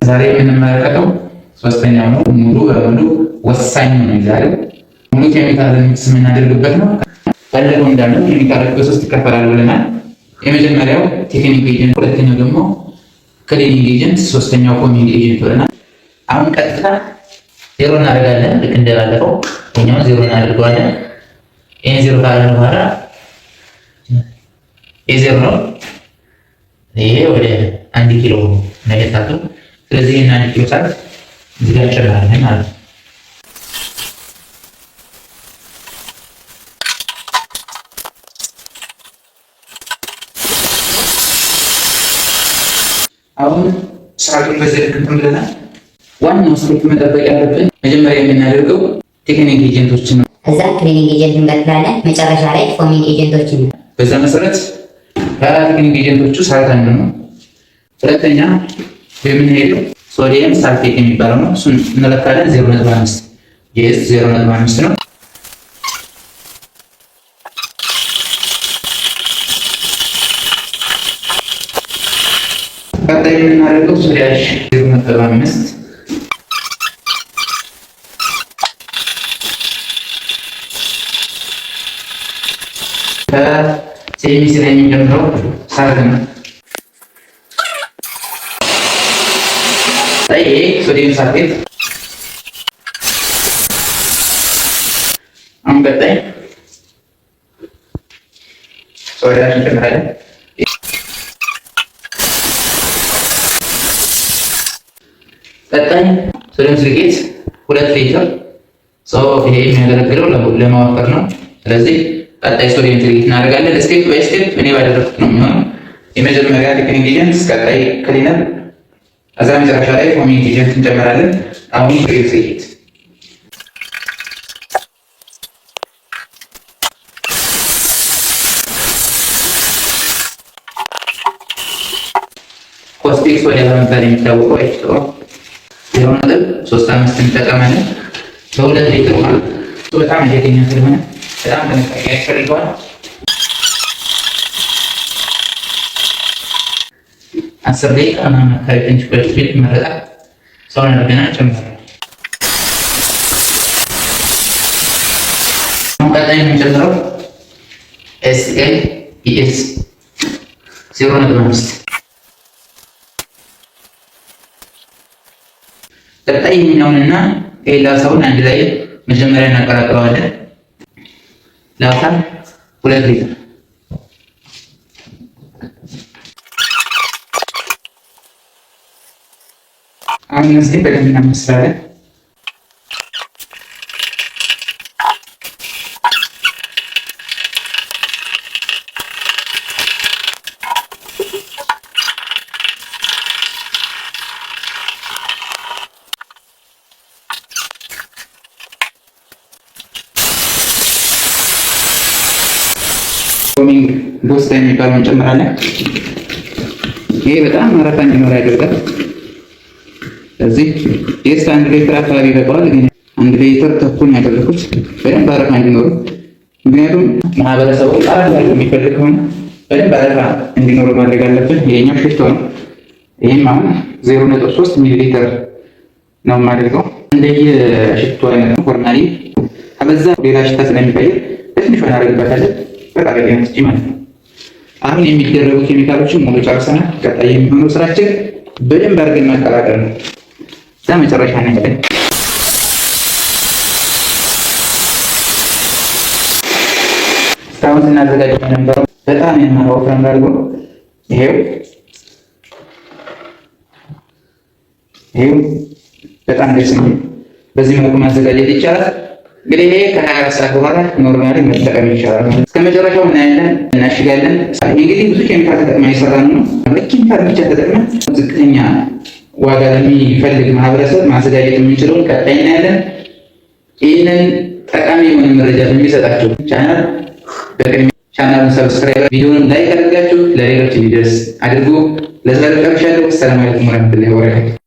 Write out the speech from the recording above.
ዛሬ የምንመለከተው ሶስተኛው ነው። ሙሉ በሙሉ ወሳኝ ነው። ዛሬው ሙሉ ኬሚካል mix የምናደርግበት ነው። ባለፈው እንዳልነው ኬሚካሎች በሶስት ይከፈላሉ ብለናል። የመጀመሪያው thickening agent፣ ሁለተኛው ደግሞ cleaning agent፣ ሶስተኛው foaming agent ብለናል። አሁን ቀጥታ ዜሮ እናደርጋለን። ልክ እንደባለፈው ይሄኛውን ዜሮ እናደርገዋለን። ይሄን ዜሮ ካደረግን በኋላ የዜሮ ነው። ይሄ ወደ 1 ኪሎ ነው የሳቱ። ስለዚህ ይሄን 1 ኪሎ salt እዚህ ጋር እንጨምራለን ማለት ነው። አሁን salt ኡን በዚህ ልክ እንትን ብለናል። ዋናው step መጠበቅ ያለብን መጀመሪያ የምናደርገው thickening agent ኦችን ነው። ከዛ cleaning agent እንቀጥላለን። መጨረሻ ላይ foaming agent ኦችን ነው። በዛ መሰረት ከ thickening agent ኦቹ salt አንዱ ነው። ሁለተኛ የምንሄደው sodium sulfate የሚባለው ነው። እሱን እንለካለን። 0.5 yes 0.5 ነው። ቀጣይ የምናደርገው soda ash 0.5፣ ከ CMC ላይ የሚጀምረው salt ነው። ይሄ sodium sulfate። አሁን ቀጣይ soda ash እንጨምራለን። ቀጣይ sodium silicate 2 ሊትር። ይሄ የሚያገለግለው ለማወፈር ነው። ስለዚህ ቀጣይ sodium silicate እናደርጋለን። Step by step እኔ ባደረኩት ነው የሚሆነው። የመጀመሪያ thickening agent፣ ቀጣይ cleaner፣ ከዛ መጨረሻ ላይ foaming agent እንጨምራለን። አሁን sodium silicate፣ caustic soda በመባል የሚታወቀው H2O 0.35 እንጠቀማለን በ2 ሊትር ማለት በጣም አደገኛ ስለሆነ በጣም ጥንቃቄ ያስፈልገዋል። 10 ደቂቃ ምናምን አካባቢ ትንሽ ቆየት ቢል ይመረጣል። ሰውን አድርገናል ጨምራለን። አሁን ቀጣይ የምንጨምረው SLES 0.5። ቀጣይ ይሄኛውንና LASA ውን አንድ ላይ መጀመሪያ እናቀላቅለዋለን። LASA 2 ሊትር። አሁን እነዚህን በደንብ እናመስላለን። Foaming booster የሚባለውን እንጨምራለን። ይሄ በጣም አረፋ እንዲኖር ያደርጋል። ስለዚህ yes 1 ሊትር አካባቢ ይበቃዋል። ግን 1.5 ሊትር ያደረኩት በደንብ አረፋ እንዲኖሩ፣ ምክንያቱም ማህበረሰቡ አረፋ የሚፈልግ ከሆነ በደንብ አረፋ እንዲኖሩ ማድረግ አለብን። ይሄኛው ሽቶ ነው። ይህም አሁን 0.3 ሚሊ ሊትር ነው የማደርገው። እንደየ ሽቶ አይነት ነው። Formalin ከበዛ ሌላ ሽታ ስለሚቀይር በትንሿ እናደርግበታለን። በጣም ማለት ነው። አሁን የሚደረጉ ኬሚካሎችን ሙሉ ጨርሰናል። ቀጣይ የሚሆነው ስራችን በደንብ አድርገን ማቀላቀል ነው። እዛ መጨረሻ እናያለን። እስካሁን ስናዘጋጅ የነበረው በጣም ያማረ ወፍራም አድርጎ ይሄው ይሄው በጣም ደስ የሚል በዚህ መልኩ ማዘጋጀት ይቻላል። እንግዲህ ይሄ ከ24 ሰዓት በኋላ normally መጠቀም ይቻላል። እስከ መጨረሻው እናያለን፣ እናሽጋለን። እንግዲህ ብዙ ኬሚካል ተጠቅመን የሰራን ነው። ኬሚካል ብቻ ተጠቅመን ዝቅተኛ ዋጋ ለሚፈልግ ማህበረሰብ ማዘጋጀት የምንችለውን ቀጣይ እናያለን። ይህንን ጠቃሚ የሆነ መረጃ በሚሰጣቸው ቻናል በቅድሚያ ቻናሉን subscribe፣ ቪዲዮውን like አድርጋችሁ ለሌሎች እንዲደርስ አድርጉ። ለዛሬው ጨርሻለሁ። ሰላም አለይኩም ወረህመቱላሂ ወበረካቱ።